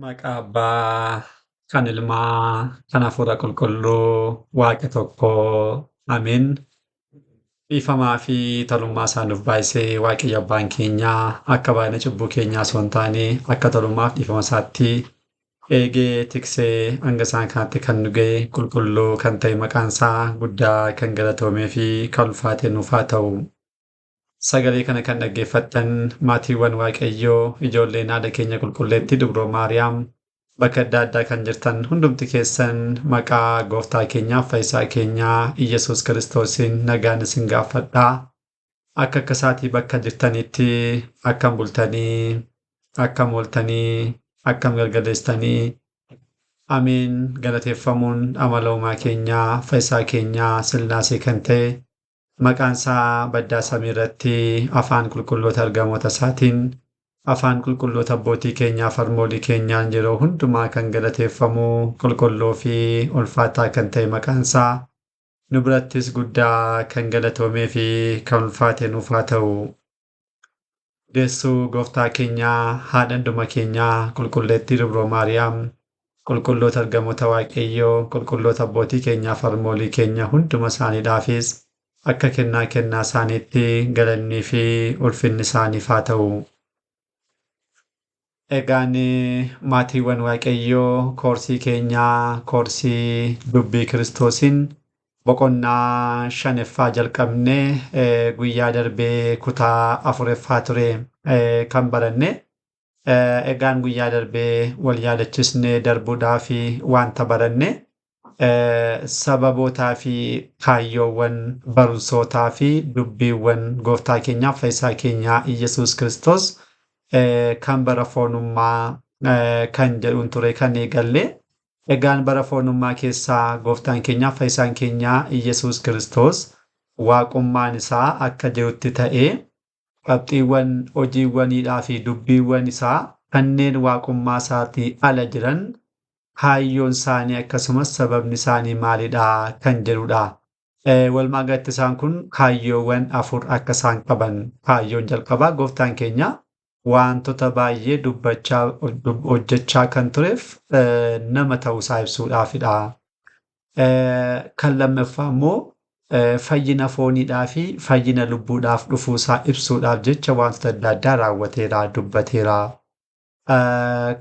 Maqaa Abbaa, kan Ilmaa, kan Hafuura Qulqulluu, Waaqa tokkoo. Ameen. Dhiifamaa fi tolummaa isaa nuuf baay'isee Waaqayyo Abbaan keenyaa akka baay'ina cubbuu keenyaa osoo hin taane akka tolummaaf dhiifama isaatti eegee tiksee hanga isaan kanatti kan nu ga'e qulqulluu kan ta'e maqaan isaa guddaa kan galatoomee fi kan ulfaate nuuf haa ta'u. Sagalee kana kan dhaggeeffattan maatiiwwan Waaqayyoo ijoolleen haadha keenya qulqulleettii Dubroo Maariyaam bakka adda addaa kan jirtan hundumti keessan maqaa gooftaa keenyaaf fayyisaa keenyaa Iyyasuus Kiristoosiin nagaan isin gaafadhaa. Akka akka isaatii bakka jirtanitti akkam bultanii, akkam ooltanii, akkam galgaleessitanii. Ameen. Galateeffamuun amala uumaa keenyaa fayyisaa keenyaa Sillaasee kan ta'e maqaan isaa baddaa samii irratti afaan qulqulloota ergamoota isaatiin afaan qulqulloota abbootii keenyaa harmoolii keenyaan yeroo hundumaa kan galateeffamu qulqulluu fi ulfaataa kan ta'e maqaan isaa nu birattis guddaa kan galatoomee fi kan ulfaate nuuf haa ta'u. Deessuu gooftaa keenyaa haadha hunduma keenyaa qulqulleettii Dubroo Maariyaam qulqulloota ergamoota Waaqayyoo qulqulloota abbootii keenyaa harmoolii keenya hunduma isaaniidhaafis akka kennaa kennaa isaaniitti galannii fi ulfinni isaaniif haa ta'u. Egaan maatiiwwan Waaqayyoo koorsii keenyaa koorsii dubbii Kiristoosiin boqonnaa shanaffaa jalqabnee guyyaa darbee kutaa afuraffaa ture kan baranne. Egaan guyyaa darbee wal yaadachisnee darbuudhaa fi wanta baranne sababootaa fi kaayyoowwan barumsootaa fi dubbiiwwan gooftaa keenyaaf fayyisaa keenyaa Iyyasuus Kiristoos kan bara foonummaa kan jedhuun ture kan eegalle. Egaan bara foonummaa keessaa gooftaan keenyaaf fayyisaan keenyaa Iyyasuus Kiristoos waaqummaan isaa akka jirutti ta'ee qabxiiwwan hojiiwwaniidhaa fi dubbiiwwan isaa kanneen waaqummaa isaatii ala jiran kaayyoon isaanii akkasumas sababni isaanii maalidha kan jedhudha. Walumaa galatti isaan kun kaayyoowwan afur akka isaan qaban kaayyoon jalqabaa gooftaan keenya wantoota baay'ee dubbachaa hojjechaa kan tureef nama ta'uusaa ibsuudhaafidha. Kan lammaffaa immoo fayyina fooniidhaa fi fayyina lubbuudhaaf dhufuusaa ibsuudhaaf jecha wantoota adda addaa raawwateera, dubbateera.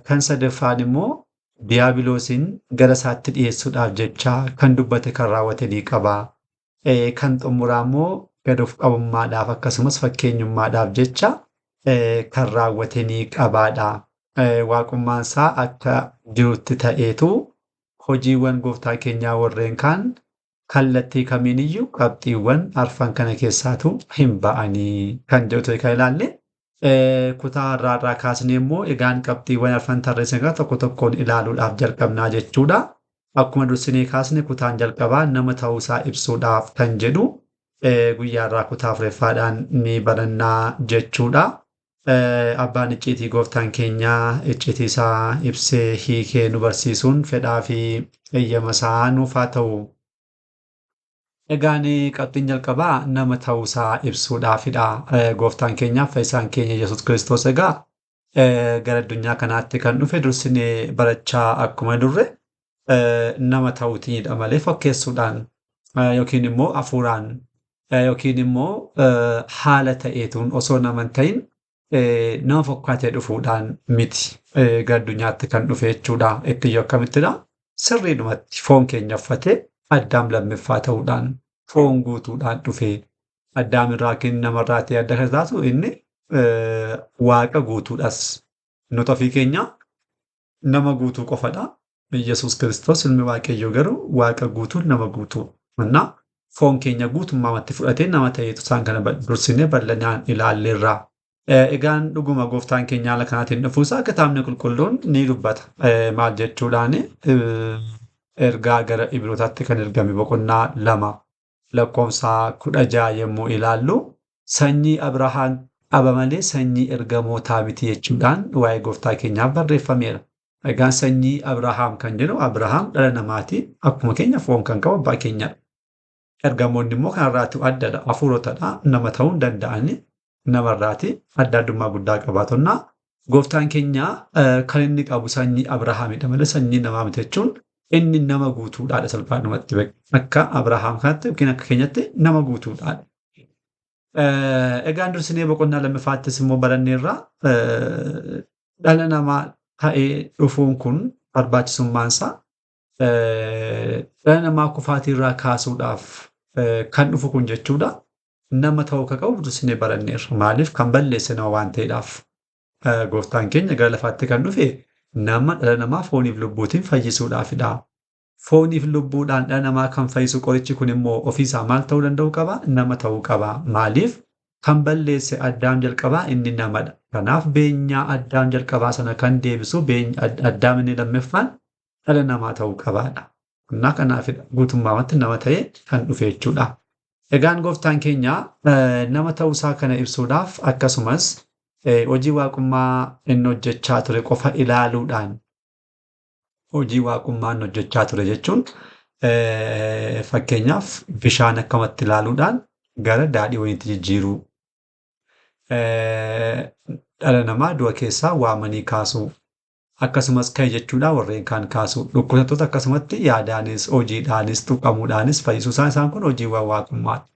Kan sadaffaan immoo diiyaabiloosiin gara isaatti dhiyeessuudhaaf jecha kan dubbate kan raawwate ni qaba. Kan xumuraa immoo gad of qabummaadhaaf akkasumas fakkeenyummaadhaaf jecha kan raawwate ni qabaadha. Waaqummaan isaa akka jirutti ta'eetu hojiiwwan gooftaa keenyaa warreen kaan kallattii kamiiniyyuu qabxiiwwan arfan kana keessaatu hin ba'anii kan jedhu ture kan ilaalle. Kutaa har'aarraa kaasnee immoo egaan qabxiiwwan arfan tarreessan kana tokko tokkoon ilaaluudhaaf jalqabnaa jechuudha. Akkuma dursinee kaasne kutaan jalqabaa nama ta'uusaa ibsuudhaaf kan jedhu guyyaa irraa kutaa afuraffaadhaan ni barannaa jechuudha. Abbaan icciitii gooftaan keenyaa icciitii isaa ibsee hiikee nu barsiisuun fedhaa fi eeyyama isaa nuuf haa ta'u. Egaan qabxiin jalqabaa nama ta'uusaa ibsuudhaafidha. Gooftaan keenyaaf fayyisaan keenya Yesuus Kiristoos egaa gara addunyaa kanaatti kan dhufe dursinee barachaa akkuma durre nama ta'uutiinidha malee fakkeessuudhaan yookiin immoo hafuuraan yookiin immoo haala ta'eetuun osoo nama hin ta'in nama fakkaatee dhufuudhaan miti gara addunyaatti kan dhufe jechuudha. Ittiyyuu akkamittidha? Sirriidhumatti foon keenya uffatee addaam lammaffaa ta'uudhaan foon guutuudhaan dhufe. Addaam irraa yookiin namarraa ta'e adda kan taasisu inni waaqa guutuudhas. Nuti ofii keenya nama guutuu qofadha. Yesuus Kiristoos ilmi Waaqayyoo garuu waaqa guutuu nama guutuu. Innaa foon keenya guutummaatti fudhatee nama ta'eetu isaan kana dursinee bal'inaan ilaalleerra. Egaan dhuguma gooftaan keenya haala kanaatiin dhufuusaa kitaabni qulqulluun ni dubbata. Maal jechuudhaan ergaa gara Ibrootaatti kan ergame boqonnaa 2 lakkoofsa 16 yommuu ilaallu sanyii Abrahaam qaba malee sanyii ergamootaa miti jechuudhaan waa'ee gooftaa keenyaaf barreeffameera. Egaan sanyii Abrahaam kan jedhu Abrahaam dhala namaati. Akkuma keenya foon kan qabu abbaa keenyadha. Ergamoonni immoo kanarraatu addadha. Hafuurotadha. Nama ta'uu hin danda'ani. Namarraati adda addummaa guddaa qabaatonnaa. Gooftaan keenya kan inni qabu sanyii Abrahaamidha malee sanyii namaa miti jechuun inni nama guutuudhaadha salphaadhumatti akka Abrahaam kanatti yookiin akka keenyatti nama guutuudhaadha. Egaan dursinee boqonnaa lammaffaattis immoo baranneerra dhala namaa ta'ee dhufuun kun barbaachisummaan isaa dhala namaa kufaatiirraa kaasuudhaaf kan dhufu kun jechuudha. Nama ta'uu akka qabu dursinee baranneerra. Maaliif kan balleesse nama waan ta'eedhaaf. Gooftaan keenya gara lafaatti kan dhufe nama dhala namaa fooniif lubbuutiin fayyisuudhaafidha. Fooniif lubbuudhaan dhala namaa kan fayyisu qorichi kun immoo ofiisaa maal ta'uu danda'u qaba? Nama ta'uu qaba. Maaliif? Kan balleesse Addaam jalqabaa inni namadha. Kanaaf beenyaa Addaam jalqabaa sana kan deebisu Addaam inni lammaffaan dhala namaa ta'uu qabaadha. Innaa kanaafidha guutummaatti nama ta'ee kan dhufe jechuudha. Egaan gooftaan keenya nama ta'uusaa kana ibsuudhaaf akkasumas hojii waaqummaa inni hojjechaa ture qofa ilaaluudhaan hojii waaqummaa inni hojjechaa ture jechuun fakkeenyaaf bishaan akkamatti ilaaluudhaan gara daadhii wayiniitti jijjiiruu, dhala namaa du'a keessaa waamanii kaasuu, akkasumas ka'e jechuudhaan warreen kaan kaasuu, dhukkubsattoota akkasumatti yaadaanis hojiidhaanis tuqamuudhaanis fayyisuu isaan kun hojiiwwan waaqummaadha.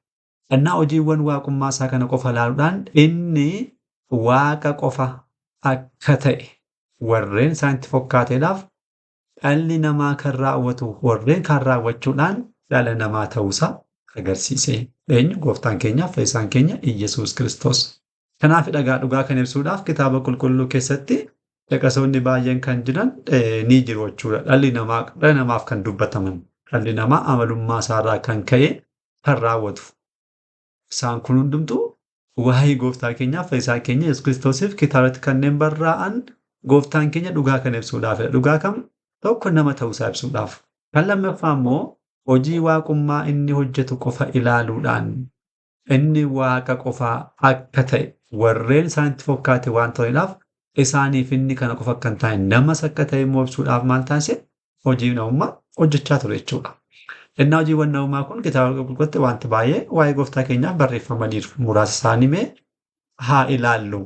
Innaa hojiiwwan waaqummaa isaa kana qofa ilaaluudhaan inni waaqa qofa akka ta'e warreen isaanitti fokkaateedhaaf dhalli namaa kan raawwatu warreen kan raawwachuudhaan dhala namaa ta'uusaa agarsiise. Eenyu? Gooftaan keenya fayyisaan keenya Iyyasuus Kiristoos. Kanaaf dhagaa dhugaa kan ibsuudhaaf kitaaba qulqulluu keessatti caqasoonni baay'een kan jiran ni jiru jechuudha. Dhalli namaa dhala namaaf kan dubbataman dhalli namaa amalummaa isaarraa kan ka'e kan raawwatu. Isaan kun hundumtuu waa'ee gooftaa keenyaaf fayyisaa keenya Yesuus Kiristoosiif kitaabatti kanneen barraa'an gooftaan keenya dhugaa kan ibsuudhaafidha. Dhugaa kam? Tokko nama ta'uusaa ibsuudhaaf. Kan lammaffaa immoo hojii waaqummaa inni hojjetu qofa ilaaluudhaan inni waaqa qofaa akka ta'e warreen isaanitti fokkaate waan ta'eedhaaf isaaniif inni kana qofa akka hin taane namas akka ta'e immoo ibsuudhaaf maal taasise hojii namummaa hojjechaa ture jechuudha. Innaa hojiiwwan namummaa kun kitaaba qulqulluutti wanti baay'ee waa'ee gooftaa keenyaaf barreeffamaniiru. Muraasa isaanii mee haa ilaallu.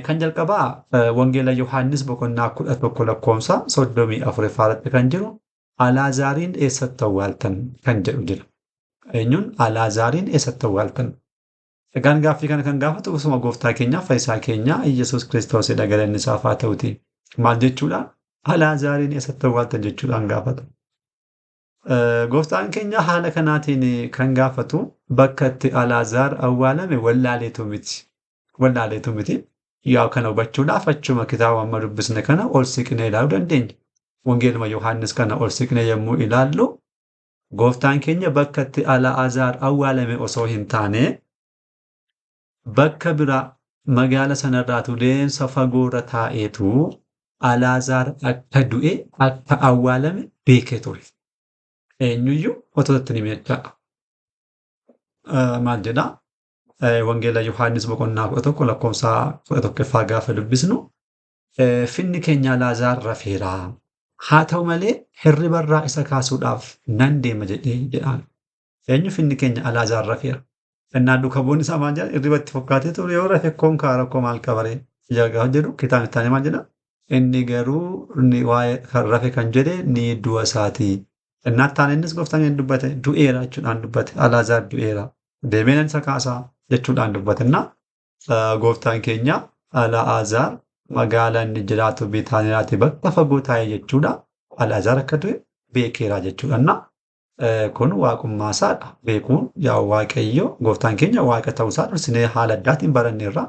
Kan jalqabaa Wangeela Yohaannis boqonnaa 11 lakkoofsa 34 irratti kan jiru Alaazaariin eessatti awwaaltan kan jedhu jira. Eenyuun? Alaazaariin eessatti awwaaltan? Egaan gaaffii kana kan gaafatu osuma gooftaa keenyaaf fayyisaa keenya Iyyasuus Kiristoosidha galanni isaaf haa ta'uti. Maal jechuudha? Alaazaariin eessatti awwaaltan jechuudhaan gaafata. Gooftaan keenya haala kanaatiin kan gaafatu bakka itti Alaazaar awwaalame wallaaleetu miti. Wallaaleetu miti. Yaa kana hubachuudhaaf achuma kitaaba amma dubbisne kana ol siqnee ilaaluu dandeenya. Wangeeluma Yohaannis kana ol siqnee yommuu ilaallu gooftaan keenya bakka itti Alaazaar awwaalame osoo hin taane bakka biraa magaala sanarraatu deemsa fagoorra taa'eetu Alaazaar akka du'e akka awwaalame beekee ture. Eenyuyyuu otoo itti hin himin jechaadha. Maal jedhaa? Wangeela Yohaannis boqonnaa 11 lakkoofsa 11ffaa gaafa dubbisnu finni keenya Alaazaar rafeera. Haa ta'u malee hirribarraa isa kaasuudhaaf nan deema jedhee jedhaan. Eenyu? Finni keenya Alaazaar rafeera. Innaa duuka bu'oonni isaa maal jedhan? Hirriba itti fokkaatee ture yoo rafe koon kaa rakkoo maal qabaree? Gaafa jedhu kitaabni itti aanee maal jedha? Inni garuu inni waa'ee kan rafe kan jedhe ni du'a isaati. Innaa itti aanee innis gooftaan keenya dubbate du'eera jechuudhaan dubbate. Alaazaar du'eera. Deemee nan isa kaasaa jechuudhaan dubbate. Innaa gooftaan keenya Alaazaar magaalaa inni jiraatu Biitaaniyaatti bakka fagoo taa'e jechuudha. Alaazaar akka du'e beekeera jechuudha. Innaa kun waaqummaa isaadha. Beekuun yaa Waaqayyo gooftaan keenya waaqa ta'uusaa dursinee haala addaatiin baranneerra.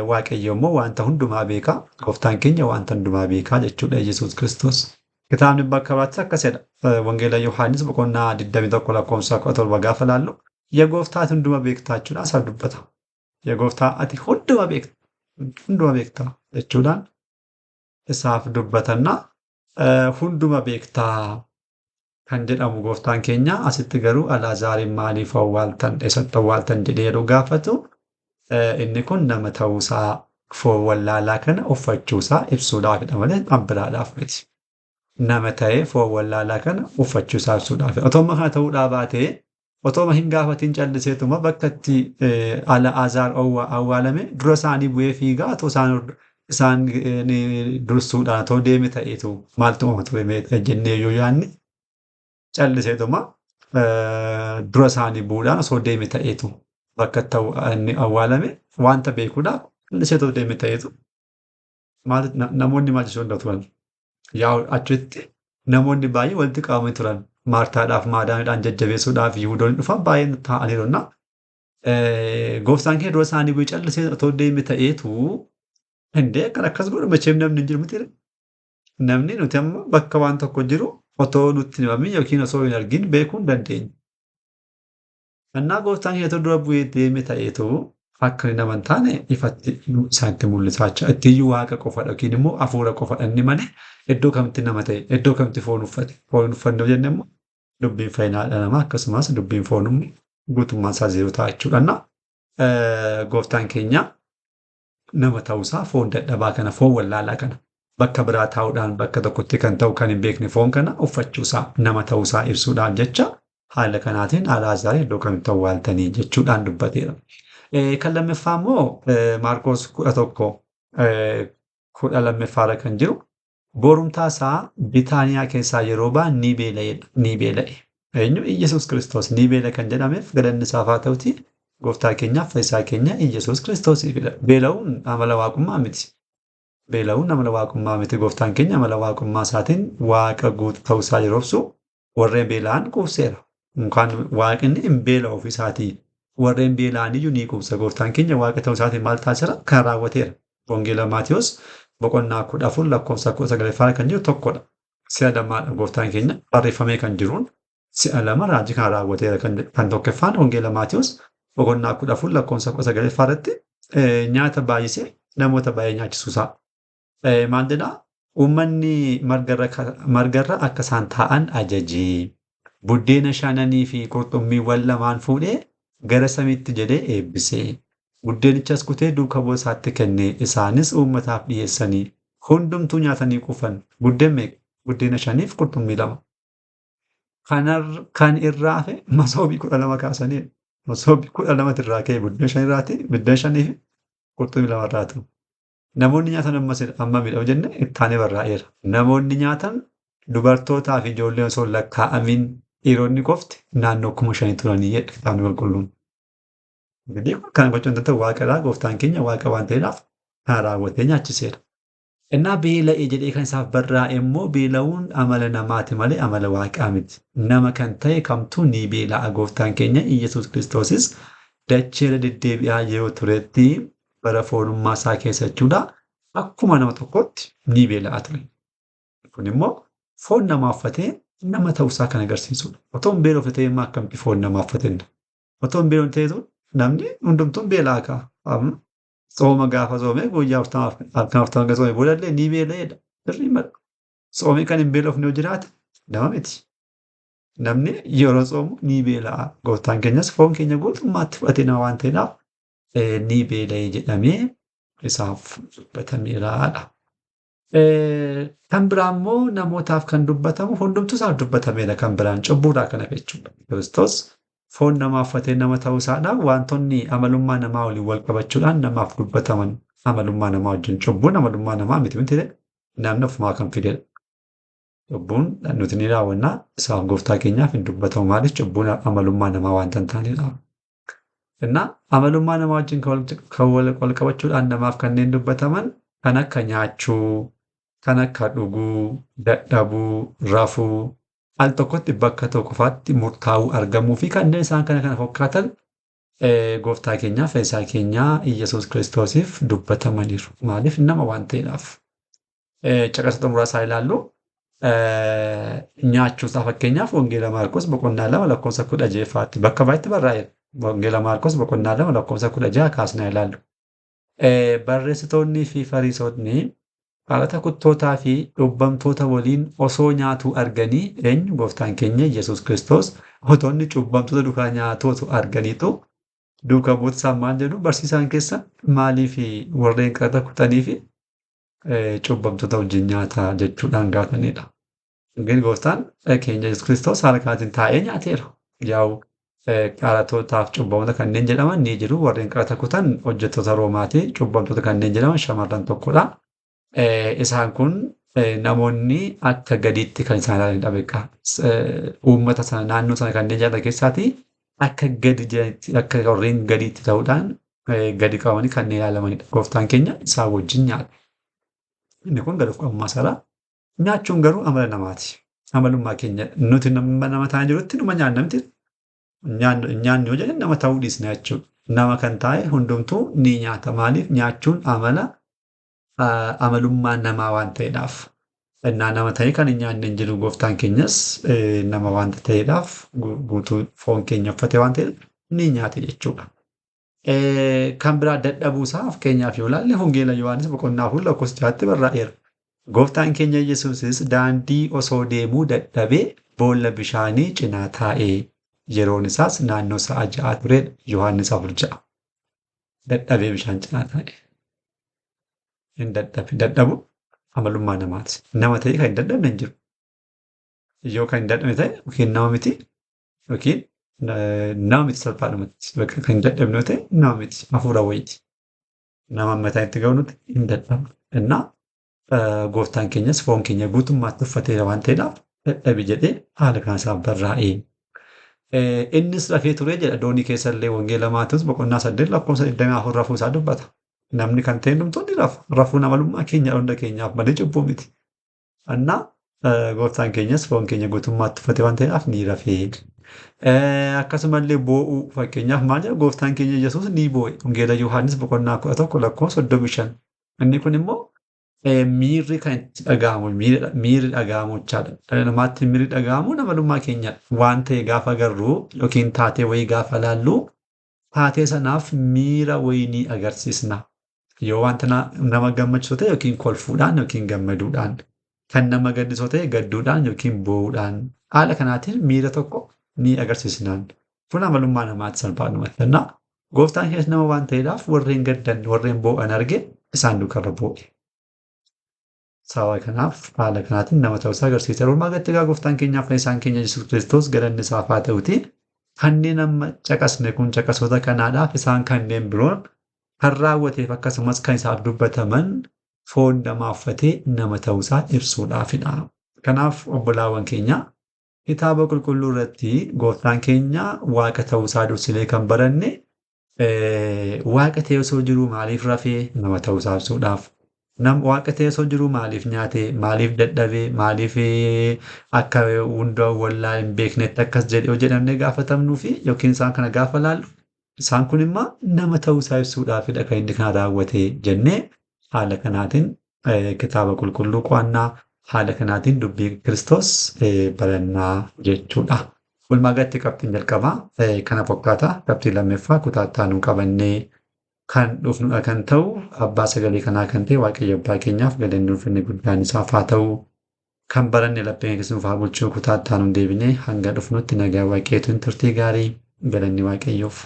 Waaqayyo immoo wanta hundumaa beekaa. Gooftaan keenya wanta hundumaa beekaa jechuudha Yesuus Kiristoos. Kitaabni bakka biraatti akkasidha. Wangeela Yohaannis boqonnaa 21 lakkoofsa 17 gaafa ilaallu yaa gooftaa ati hunduma beektaa jechuudhaan isaaf dubbata. Yaa gooftaa ati hunduma beekta. Hunduma beektaa jechuudhaan isaaf dubbatanna. Hunduma beektaa kan jedhamu gooftaan keenya asitti garuu Alaazaariin maaliif awwaaltan eessatti awwaaltan jedhee yeroo gaafatu inni kun nama ta'uusaa foon wallaalaa kana uffachuusaa ibsuudhaafidha malee kan biraadhaaf miti. Nama ta'ee foon wallaalaa kana uffachuusaa ibsuudhaaf. Otoo amma kana ta'uudhaa baatee Otooma hin gaafatin calliseetuma bakka itti Al'aazaar awwaalame dura isaanii bu'ee fiigaa otoo isaan dursuudhaan otoo deeme ta'eetu maaltu uumama ture jennee yoo yaadne calliseetuma dura isaanii bu'uudhaan osoo deeme ta'eetu bakka itti inni awwaalame wanta beekuudhaaf calliseetoo deeme ta'eetu namoonni maal jechuu danda'u turan? Yaa achitti namoonni baay'ee walitti qabamanii turan. Maartaadhaaf Maadaamidhaan jajjabeessuudhaaf Yihuudoonni dhufan baay'een taa'aniiru. Gooftaan keenya dura isaanii bu'ee callisee otoo deeme ta'eetu hindee kan akkas godhu macheem namni hin jiru miti. Namni nuti amma bakka waan tokko jiru otoo nutti hin himamin yookiin osoo hin argin beekuu hin dandeenyu. Kanaaf gooftaan keenya dura bu'ee deeme ta'eetu akka inni nama hin taane ifatti isaanitti mul'isaa jira. Ittiyyuu waaqa qofadha yookiin immoo hafuura qofadha inni malee iddoo kamitti nama ta'e iddoo kamitti foon uffate foon uffanne jenne immoo dubbiin fayyinaa dhala namaa akkasumas dubbiin foon guutummaan isaa zeeroo ta'a jechuudha. Gooftaan keenya nama ta'uusaa foon dadhabaa kana foon wallaalaa kana bakka biraa taa'uudhaan bakka tokkotti kan ta'u kan hin beekne foon kana uffachuusaa nama ta'uusaa ibsuudhaan jecha haala kanaatiin Al'aazaar iddoo kamitti awwaaltanii jechuudhaan dubbateera. Kan lammaffaa immoo Maarqos 11 12ffaarra kan jiru borumtaa isaa Bitaaniyaa keessaa yeroo ba'an ni beela'edha. Ni beela'e. Eenyu? Iyyasuus Kiristoos ni beela kan jedhameef galanni isaaf haa ta'uti gooftaa keenyaaf fayyisaa keenya Iyyasuus Kiristoosiifidha. Beela'uun amala waaqummaa miti. Beela'uun amala waaqummaa miti. Gooftaan keenya amala waaqummaa isaatiin waaqa guutuu ta'uusaa yeroo ibsu warreen beela'an quubseera. Yookaan waaqni hin beela'u ofii isaatii. Warreen beela'an iyyuu ni quubsa. Gooftaan keenya waaqa ta'uu isaatiin maal taasiseera? Kan raawwateera. Wangeela Maatiyus boqonnaa 14 lakkoofsa 19 kan jiru tokkodha. Si'a lamaadha gooftaan keenya barreeffamee kan jiruun si'a lama raajii kan raawwateera kan tokkoffaan Wangeela Maatiyus boqonnaa 14 lakkoofsa 19 irratti nyaata baay'isee namoota baay'ee nyaachisuusaa. Maal jedhaa? Uummanni margarra akka isaan taa'an ajajee buddeena 5 fi qurxummiiwwan 2 fuudhee gara samiitti jedhee eebbisee buddeenichas kutee duuka bu'oota isaatti kenne isaanis uummataaf dhiyeessanii hundumtuu nyaatanii quufan. Buddeen meeqa? Buddeena 5 fi qurxummii 2. Kan irraa hafe masoobii 12 kaasanii masoobii 12 irraa ka'e buddeena 5 irraati buddeena 5 fi qurxummii 2 irraatu. Namoonni nyaatan ammamidha jenne ittaanee barraa'eera. Namoonni nyaatan dubartootaa fi ijoolleen osoo hin lakkaa'amin dhiironni qofti naannoo 5,000 turanii jedha kitaabni qulqulluun. እንግዲህ kan gochuun danda'u waaqadha. Gooftaan keenya waaqa waan ta'eedhaaf kan raawwatee nyaachiseera. Innaa beela'ee jedhee kan isaaf barraa'e immoo beela'uun amala namaati malee amala waaqaa miti. Nama kan ta'e kamtuu ni beela'a. Gooftaan keenya Iyyasuus Kiristoosis dacheera deddeebi'aa yeroo turetti bara foonummaa isaa keessa jechuudha. Akkuma nama tokkotti ni beela'a ture. Kun immoo foon namaa uffatee nama ta'uusaa kan agarsiisudha. Otoo hin beelofne ta'e immoo akkamitti foon namaa uffatenna? Otoo hin beelofne ta'etu namni hundumtuun beela'aa ka'a. Tsooma gaafa tsoomee guyyaa 40 halkan 40 hanga tsoomee boodallee ni beela'eedha. Sirrii mala. Tsoomee kan hin beelofne yoo jiraate nama miti. Namni yeroo tsoomu ni beela'a. Gooftaan keenyas foon keenya guutummaatti fudhatee nama waan ta'eedhaaf ni beela'e jedhamee isaaf dubbatameeraadha. Kan biraa immoo namootaaf kan dubbatamu hundumtuu isaaf dubbatameera kan biraan cubbuudhaa kana jechuudha. Kiristoos foon namaa uffatee nama ta'uu isaadhaan wantoonni amalummaa namaa waliin wal qabachuudhaan namaaf dubbataman amalummaa namaa wajjin cubbuun amalummaa namaa miti miti namni ofumaa kan fidedha. Cubbuun nuti ni raawwannaa isaaf gooftaa keenyaaf hin dubbatamu maaliif cubbuun amalummaa namaa waanta hin taanedha. Innaa amalummaa namaa wajjin kan wal qabachuudhaan namaaf kanneen dubbataman kan akka nyaachuu, kan akka dhuguu, dadhabuu, rafuu, al tokkotti bakka tokko qofaatti murtaa'uu argamuu fi kanneen isaan kana kana fakkaatan gooftaa keenyaaf fayyisaa keenyaa Iyyasuus Kiristoosiif dubbatamaniiru. Maaliif nama waan ta'eedhaaf. Caqasa xumuraa isaa ilaallu nyaachuusaa fakkeenyaaf Wangeela Maarqos boqonnaa 2 lakkoofsa 16 bakka baay'eetti barraa'eera. Wangeela Maarqos boqonnaa 2 lakkoofsa 16 kaasnaa ilaallu. Barreessitoonnii fi Fariisonni qaraxa kuttootaa fi cubbamtoota waliin osoo nyaatuu arganii eenyu gooftaan keenya Iyyasuus Kiristoos otoonni cubbamtoota duukaa nyaatu osoo arganiitu duuka bu'oota isaan maal jedhu barsiisaan keessan maaliif warreen qaraxa kutanii fi cubbamtoota wajjin nyaata jechuudhaan gaafatanidha. Gooftaan keenya Iyyasuus Kiristoos haala kanaatiin taa'ee nyaateera. Yaa'u Qaratootaaf cubbamtoota kanneen jedhaman ni jiru. Warreen qarata kutan hojjettoota Roomaati. Cubbamtoota kanneen jedhaman shamarran tokkodha. Isaan kun namoonni akka gadiitti kan isaan ilaalanidha beekaa. Uummata sana naannoo sana kanneen jiraatan keessaati akka gadi jiranitti akka warreen gadiitti ta'uudhaan gadi qabamanii kanneen ilaalamanidha. Gooftaan keenya isaan wajjin nyaata. Inni kun gad of qabummaa isaadha. Nyaachuun garuu amala namaati. Amalummaa keenya nuti nama ta'aa jirutti numa nyaanna miti. Nyaanni yoo jedhan nama ta'uu dhiisna jechuudha. Nama kan taa'e hundumtuu ni nyaata. Maaliif nyaachuun amala amalummaa namaa waan ta'eedhaaf. Innaa nama ta'e kan hin nyaanne hin jiru gooftaan keenyas nama waanta ta'eedhaaf guutuu foon keenya uffate waan ta'eef ni nyaate jechuudha. Kan biraa dadhabuu isaa fakkeenyaaf yoo ilaalle Wangeela Yohaannis boqonnaa 4 lakkoofsa 6tti barraa'eera. Gooftaan keenya Yesuusis daandii osoo deemuu dadhabee boolla bishaanii cinaa taa'e. Yeroon isaas naannoo sa'a 6 turedha. Yohaannis 4:6. Dadhabee bishaan cinaa taa'e. Hin dadhabe. Dadhabu amalummaa namaati. Nama ta'e kan hin dadhabne hin jiru. Yoo kan hin dadhabne ta'e yookiin nama miti yookiin nama miti salphaadhumatti. Bakka kan hin dadhabne yoo ta'e nama miti. Hafuura wayiiti. Nama amma itti ga'u nuti hin dadhabne. Innaa gooftaan keenyas foon keenya guutummaatti uffateera waan ta'eedhaaf dadhabe jedhee haala kana isaaf barraa'e. Innis rafee ture jedha doonii keessallee Wangeela Maatewos boqonnaa 8 lakkoofsa 24 rafuu isaa dubbata. Namni kan ta'e hundumtuu ni rafa. Rafuun amalummaa keenya hunda keenyaaf malee cubbuu miti. Innaa gooftaan keenyas foon keenya guutummaatti uffate waan ta'eedhaaf ni rafee. Akkasumallee boo'uu fakkeenyaaf maal jedha gooftaan keenya Yesuus ni boo'e. Wangeela Yohaannis boqonnaa 11 lakkoofsa 35. Inni kun immoo miirri kan itti dhaga'amu miirri dhaga'amu jechaadha. Dhala namaatti miirri dhaga'amu amalummaa keenyadha. Waan ta'e gaafa agarru yookiin taatee wayii gaafa laallu taatee sanaaf miira wayii ni agarsiisna. Yoo wanta nama gammachiisu ta'e yookiin kolfuudhaan yookiin gammaduudhaan, kan nama gaddisu ta'e gadduudhaan yookiin boo'uudhaan haala kanaatiin miira tokko ni agarsiisnaan. Kun amalummaa namaatti salphaadhumatti. Innaa gooftaan keenyas nama waan ta'eedhaaf warreen gaddan warreen boo'an arge isaan duukarra boo'e. Sababa kanaaf haala kanaatiin nama ta'uusaa agarsiisa. Walumaa galatti egaa gooftaan keenyaaf fayyisaan keenya Yesuus Kiristoos galanni isaaf haa ta'uti. Kanneen amma caqasne kun caqasoota kanaadhaaf isaan kanneen biroon kan raawwateef akkasumas kan isaaf dubbataman foon namaa uffatee nama ta'uusaa ibsuudhaafidha. Kanaaf obbolaawwan keenya kitaaba qulqulluu irratti gooftaan keenya waaqa ta'uusaa dursinee kan baranne waaqa ta'ee osoo jiruu maaliif rafee nama ta'uusaa ibsuudhaaf. Waaqa ta'ee osoo jiruu maaliif nyaate, maaliif dadhabe, maaliif akka hunda wallaa hin beeknetti akkas jedhe yoo jedhamnee gaafatamnuu fi yookiin isaan kana gaafa laallu isaan kun immoo nama ta'uusaa ibsuudhaafidha kan inni kana raawwate jennee haala kanaatiin kitaaba qulqulluu qo'annaa haala kanaatiin dubbii Kiristoos barannaa jechuudha. Walumaa galatti qabxiin jalqabaa kana fakkaata. Qabxiin lammaffaa kutaa itti aanu qabannee kan dhufnudha kan ta'u abbaa sagalee kanaa kan ta'e Waaqayyo abbaa keenyaaf galanni ulfinni guddaan isaaf haa ta'u. Kan baranne laphee keessa nuuf haa bulchuu kutaa itti aanuun deebinee hanga dhufnutti nagaa Waaqayyootiin turtii gaarii galanni Waaqayyoof.